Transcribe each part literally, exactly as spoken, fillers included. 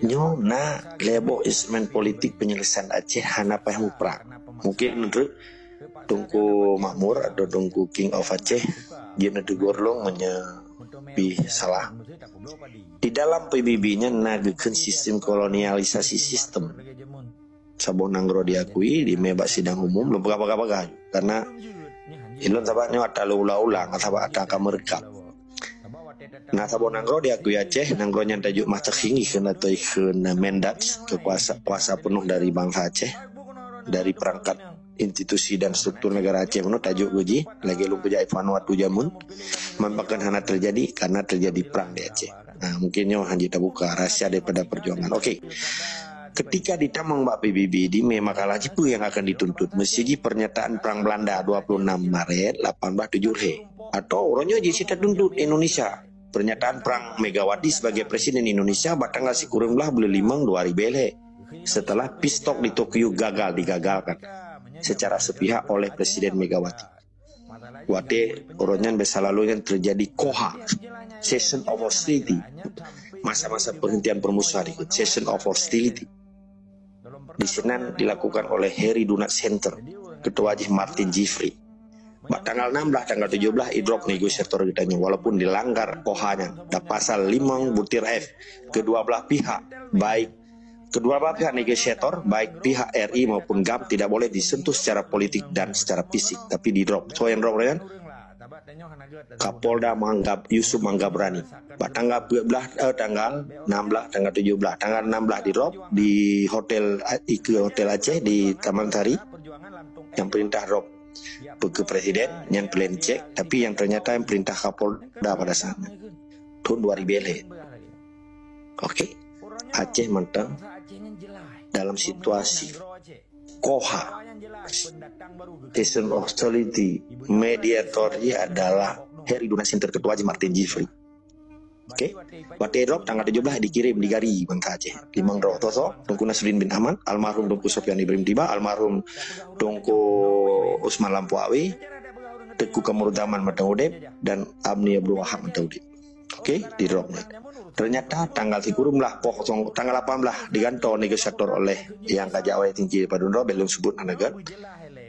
Nyoe na lhèe boh instrumen politik penyelesaian Aceh hana payah muprang. Mungkin menurut Teungku Makmur atau Teungku King of Aceh, jeuet neutegur lôn meunyoe pih salah. Di dalam P B B nyan na geukheun sistem kolonialisasi sistem. Saboh nanggroe diakui, dimé bak sidang umum, lôn peugah bagah-bagah. Karena ilôn sabab nyoe ata lôn ulang-ulang, sabab ata ka meureukap. Na saboh nanggroe diakui Aceh, nanggroe nyan tajok Mastakhieng ikheun atau ikheun Mendat, kekuasa, kuasa penuh dari bangsa Aceh, dari perangkat institusi dan struktur negara Aceh peunoh tajok geuji, lagèe lôn peujak i Vanuatu jameun, man pakon hana terjadi, karena terjadi perang di Aceh. Nah, mungkin nyoe hana tabuka rahsia daripada perjuangan. Okey. Ketika ditamong bak P B B, dimé makalah jih peue nyang akan dituntut. Meusiji pernyataan Perang Belanda dua puluh enam Maret lapan belas tujuh lhèe. Atau uroe nyoe jih cit tatuntut Indonesia. Pernyataan perang Megawati sebagai Presiden Indonesia bak tanggal sikureueng blah buleuen limong dua ribèe lhèe. Setelah peace talk di Tokyo gagal digagalkan secara sepihak oleh Presiden Megawati. Watèe uroe nyan biasa lalu nyan terjadi koha, cessation of hostility, masa-masa penghentian permusuhan itu, cessation of hostility. Di sinan dilakukan oleh Harry Dunant Center, ketua jih Martin Jeffries. Bak tanggal enam belas, tanggal tujuh belas, idrop negosiator geutanyoe, walaupun dilanggar koha nyan, dan pasal limong butir F, kedua belah pihak, baik kedua belah pihak negosiator, baik pihak R I maupun GAM, tidak boleh disentuh secara politik dan secara fisik, tapi didrop. Soe nyang drop nyan? Kapolda Mangga-, Yusuf Manggabrani. Bak tanggal dua belas, eh, tanggal enam belas, tanggal tujuh belas, tanggal enam belas didrop di hotel, eh, Ike Hotel Aceh di Taman Sari. Nyang perintah drop bukan presiden, nyang plan cek, tapi nyang ternyata nyang perintah Kapolda pada saat nyan. Tahun dua ribèe lhèe. Okey. Aceh mantong dalam situasi koha, cessation of hostility, mediator jih adalah Harry Dunant Center, ketua jih Martin Jeffries. Okey. Watèe drop tanggal tujuh belas dikirim di gari bangsa Aceh. Limong droe, soe-soe, Teungku Nasruddin bin Ahmad, almarhum Teungku Sofyan Ibrahim Tiba, almarhum Teungku Usman Lampu Awe, Teungku Kamaruzzaman mantong udép, dan Amri Abdul Wahab mantong udép. Okey, didrop nyan. Ternyata tanggal sikureueng blah, poh kosong, tanggal lapan belas digantoe negosiator oleh nyang ka jak awai tinggi padum droe, bèk lôn sebut nama gèt.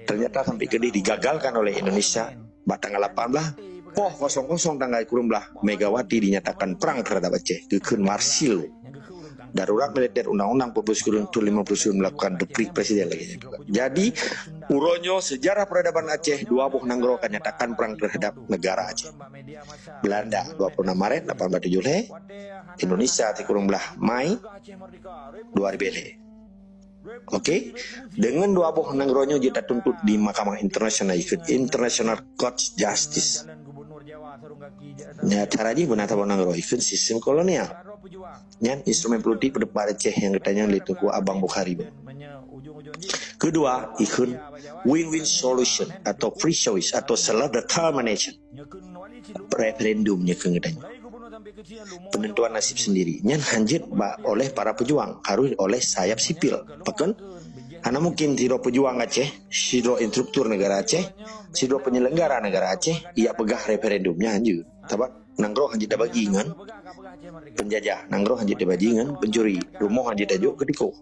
Ternyata sampai keudeh digagalkan oleh Indonesia. Bak tanggal lapan belas, poh kosong kosong tanggal sikureueng blah, Megawati dinyatakan perang terhadap Aceh, geukheun Marshall Law. Darurat militer, undang-undang empat puluh sembilan tahun lima puluh sembilan melakukan dekret presiden lagi. Jadi, uroe nyoe sejarah peradaban Aceh, dua boh nanggroe ka nyatakan perang terhadap negara Aceh. Belanda dua puluh enam Maret lapan belas tujuh lhèe, Indonesia sikureueng blah Mai dua ribèe lhèe. Okey, dengan dua boh nanggroe nyoe jeuet tatuntut di mahkamah internasional, ikheun International Court Justice. Nya cara jih beuna saboh nanggroe, ikheun sistem kolonial. Nyan instrumen politik peudebat Aceh nyang geutanyong lé Teungku Abang Bukhari. Kedua, ikheun win-win solution atau free choice atau self determination. Referendum nyoe keu geutanyoe. Penentuan nasib sendiri. Nyan hanjeuet ba-, oleh para pejuang, harus oleh sayap sipil. Pakon? Hana mungkin sidroe pejuang Aceh, sidroe instruktur negara Aceh, sidroe penyelenggara negara Aceh, ijak peugah referendum. Nyan hanjeuet. Sabab nanggroe hanjeuet tabagi ngon penjajah, nanggroe hanjeuet tabagi ngon pencuri, rumoh hanjeuet tajok keu tikoh.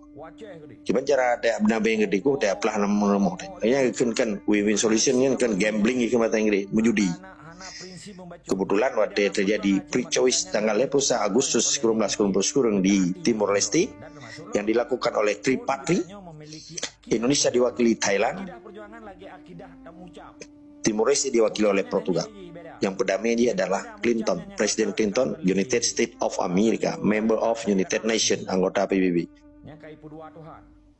Kiban cara tajak beuna beng keu tikoh, tajak plah lam rumoh. Nyan kan, kan win-win solution nyan kan gambling ikheun bahasa Inggris, meujudi. Kebetulan watèe terjadi free choice tanggal lhèe puluh satu Agustus sikureueng blah sikureueng puluh sikureueng di Timor Leste yang dilakukan oleh tripartite, Indonesia diwakili Thailand, Timor Leste diwakili oleh Portugal. Yang perdamai dia adalah Clinton, Presiden Clinton, United States of America, member of United Nations, anggota P B B.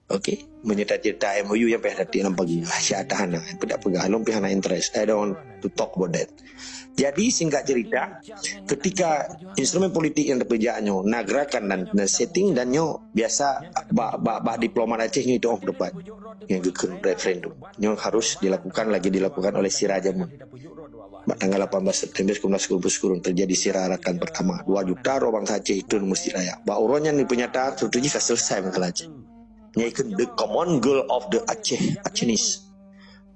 Okey, meunyoe cerita M O U nyang payah tatik lam pagi, ah, siat tahan lah. Peugah-peugah, lôn pih hana interest. I don't want to talk about that. Jadi, singkat cerita, ketika instrumen politik nyang teupeujak nyoe na gerakan dan, dan setting dan nyoe biasa bak, bak, bak diplomat Aceh nyoe itu off depan. Nyang geukheun referendum. Nyoe harus dilakukan, lagi dilakukan oleh sira jameun. Bak tanggal lapan belas September sikureueng blah sikureueng puluh sikureueng terjadi sira rakan pertama. Dua juta droe bangsa Aceh itu meusti raya. Bak uroe nyan dipeunyata strategi ka selesai masalah Aceh. Nyan ikheun the common goal of the Aceh, Acehnese.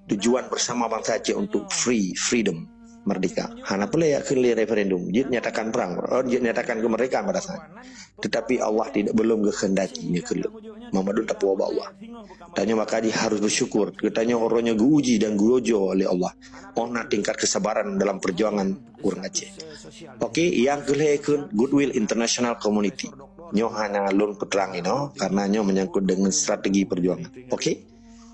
Tujuan bersama bangsa Aceh untuk free, freedom. merdeka. Hana peureulée jak kheun lé referendum. Jeuet nyatakan perang. Oh, jeuet nyatakan kemerdekaan pada saat. Tetapi Allah tidak, belum geukehendaki nyoe kheun lom. Meumandum tapuwoe bak Allah. Tanyoe maka di harus bersyukur. Geutanyoe uroe nyoe geuuji dan geuujoe oleh Allah. Oh na tingkat kesabaran dalam perjuangan ureuëng Aceh. Oke, nyang keu lhée kheun Goodwill International Community. Nyoe hana lôn peuterang inoe karena nyoe menyangkut dengan strategi perjuangan. Oke?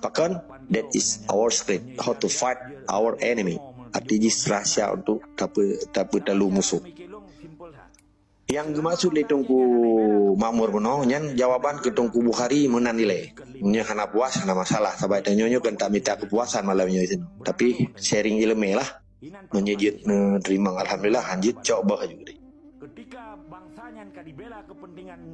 Pakon, that is our secret, how to fight our enemy. Arti jih rahasia untuk tape-, tapeutalu musuh. Nyang geumaksud lé Teungku Makmur bunoe nyan jawaban keu Teungku Bukhari meunan ilée. Nyoe hana puas, hana masalah. Sabai tanyoe nyoe kan tak mita keupuasan malam nyoe sinoe. Tapi sharing ileumé lah. Meunyoe jeuet, eh, teurimong, alhamdulillah, han jeuet cok boh aju deh. Ketika bangsa nyan ka dibela kepentingan